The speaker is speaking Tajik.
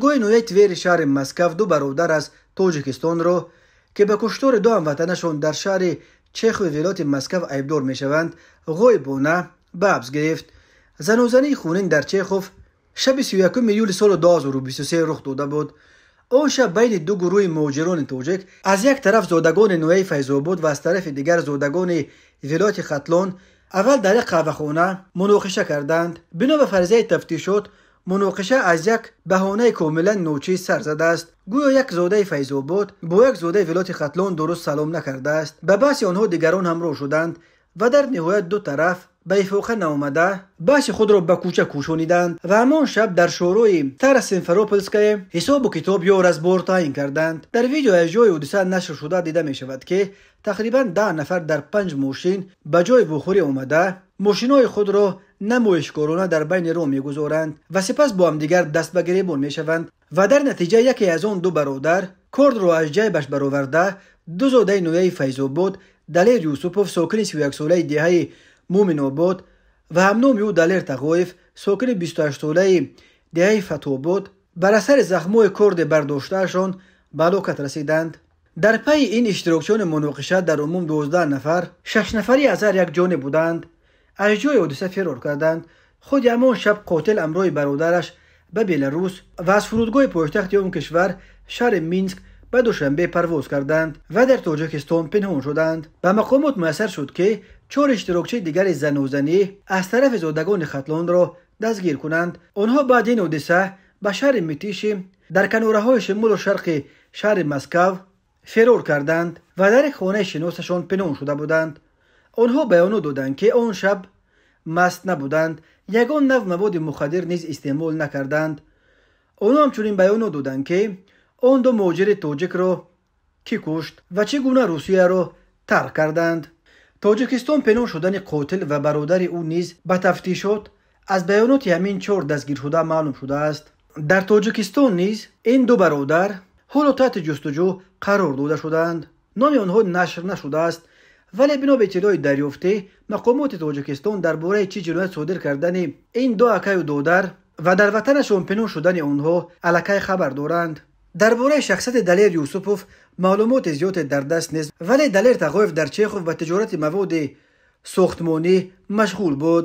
Додгоҳи ноҳияи Твери шаҳри Москав ду бародар аз Тоҷикистонро, ки ба куштори ду ҳамватанашон дар шаҳри Чехови вилояти Москав айбдор мешаванд, ғоибона ба ҳабс гирифт. Занозании хунин дар Чехов шаби 31 июли соли 2023 рух дода буд. Он шаб байни ду гурӯҳи муҳоҷирони тоҷик, аз як тараф зодагони ноҳияи Файзобод ва аз тарафи дигар зодагони вилояти Хатлон, аввал дар як қаҳвахона муноқиша карданд. Бино ба фарзияи тафтишот, муноқиша аз як баҳонаи комилан ночиз сар задааст. Гӯё як зодаи Файзобод бо як зодаи вилояти Хатлон дуруст салом накардааст. Ба баҳси онҳо дигарон ҳамроҳ шуданд ва дар ниҳоят ду тараф ба ифоқа наомада баҳси худро ба кӯча кӯшониданд ва ҳамон шаб дар шӯрои Тара Симферопольская ҳисобу китоб ё разбор таъин карданд. Дар видео аз ҷои ҳодиса нашр шуда дида мешавад, ки тақрибан 10 нафар дар 5 мошин ба ҷои вухӯрӣ омада, мошинҳои худро намоишкорона дар байни роҳ мегузоранд ва сипас бо ҳамдигар даст ба гиребон мешаванд ва дар натиҷа яке аз он ду бародар кордро аз ҷайбаш бароварда, ду зодаи ноҳияи Файзобод, Далер Юсупов, сокини 31-солаи деҳаи Муминобод, ва ҳамноми ӯ Далер Тағоев, сокини 28-солаи деҳаи Фатҳобод, бар асари захмҳои корде бардоштаашон ба ҳалокат расиданд. Дар пайи ин иштирокчиёни муноқиша дар умум 12 нафар, 6 нафари аз ҳар як ҷониб буданд, аз ҷои ҳодиса фирор карданд. Худи ҳамон шаб қотил ҳамроҳи бародараш ба Беларус ва аз фурудгоҳи пойтахти он кишвар, шаҳри Минск, ба Душанбе парвоз карданд ва дар Тоҷикистон пинҳон шуданд. Ба мақомот муяссар шуд, ки 4 иштирокчии дигари занозанӣ аз тарафи зодагони Хатлонро дастгир кунанд. Онҳо баъди ин ҳодиса ба шаҳри Митиши дар канораҳои шимолу шарқи шаҳри Москав фирор карданд ва дар як хонаи шиносашон пинҳон шуда буданд. Онҳо баёнот доданд, ки он шаб маст набуданд, ягон нав маводи мухаддир низ истеъмол накарданд. Онҳо ҳамчунин баёнот доданд, ки он ду муҳоҷири тоҷикро кӣ кушт ва чӣ гуна Русияро тарк карданд. Тоҷикистон пинҳон шудани қотил ва бародари ӯ низ ба тафтишот аз баёноти ҳамин 4 дастгиршуда маълум шудааст. Дар Тоҷикистон низ ин ду бародар ҳоло таҳти ҷустуҷӯ қарор дода шудаанд. Номи онҳо нашр нашудааст, вале бино ба иттилои дарёфтӣ мақомоти Тоҷикистон дар бораи чӣ ҷиноят содир кардани ин ду акаю додар ва дар ватанашон пинҳон шудани онҳо аллакай хабар доранд. Дар бораи шахсияти Далер Юсупов маълумоти зиёде дар даст нест, вале Далер Тағоев дар Чехов ба тиҷорати маводи сохтмонӣ машғул буд.